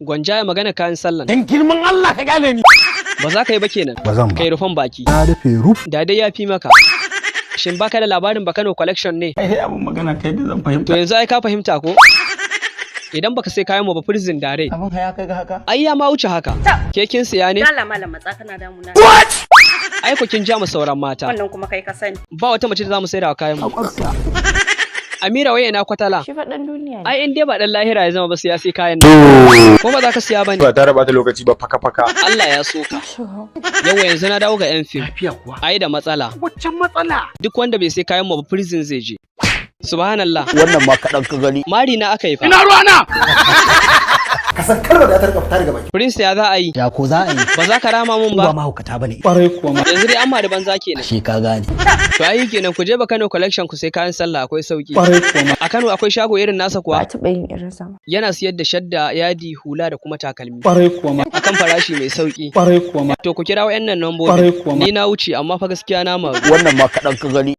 Gwanja, ya magana kayan sallan? Dan girman Allah ka gane ni. Ba za ka yi ba kenan. Ba zan ba. Kai rufan baki. Na rufe ruf. Da dai ya fi maka. Shin baka da labarin Bakano Collection ne? Ai sai abun magana kai da zan fahimta. To yanzu ai ka fahimta ko? Idan baka sai kayan mu ba, prison dare. Abun haya kai ga haka. Ai ya ma wuce haka. Ke kin siya ne? Dala malam, matsa, kana damuna. Ai ko kin ja mu sauran mata. Wannan kuma kai ka sani. Ba wata mace da za mu saida wa kayan mu. Amira, wai ina kwatala? Shi faɗan duniya ne. Ai in dai ba dan lahira ya zama ba, sai ya sai kayan nan. Ko ba za ka siya bane? Ba tare bata lokaci ba, faka faka. Allah ya so ka. Yawa, yanzu na dawo ga yan fim. Lafiya kuwa? Ai da matsala. Waccan matsala. Duk wanda bai sai kayan mu ba, prison zai je. Subhanallah. Wannan ma kaɗan ka gani. Mari na aka yi fa. Ina ruwana. Ka san kalmar da ta rika fita daga baki. Prince, ya za a yi? Ya ko za a yi? Ba za ka rama mun Ba ba? mahaukata bane. Yanzu dai an mari banza kenan. Shi ka gane. To ai kenan, ku je ba Kano Collection ku sai kayan sallah, akwai sauki. A Kano akwai shago irin nasa Ba kuwa? a taɓa yin irinsa ba. Yana siyar da shadda, yadi, hula da kuma takalmi. Akan farashi mai sauki. To ku kira wayannan nambobi. Ni na wuce, amma fa gaskiya na maru. Wannan ma kaɗan ka gani.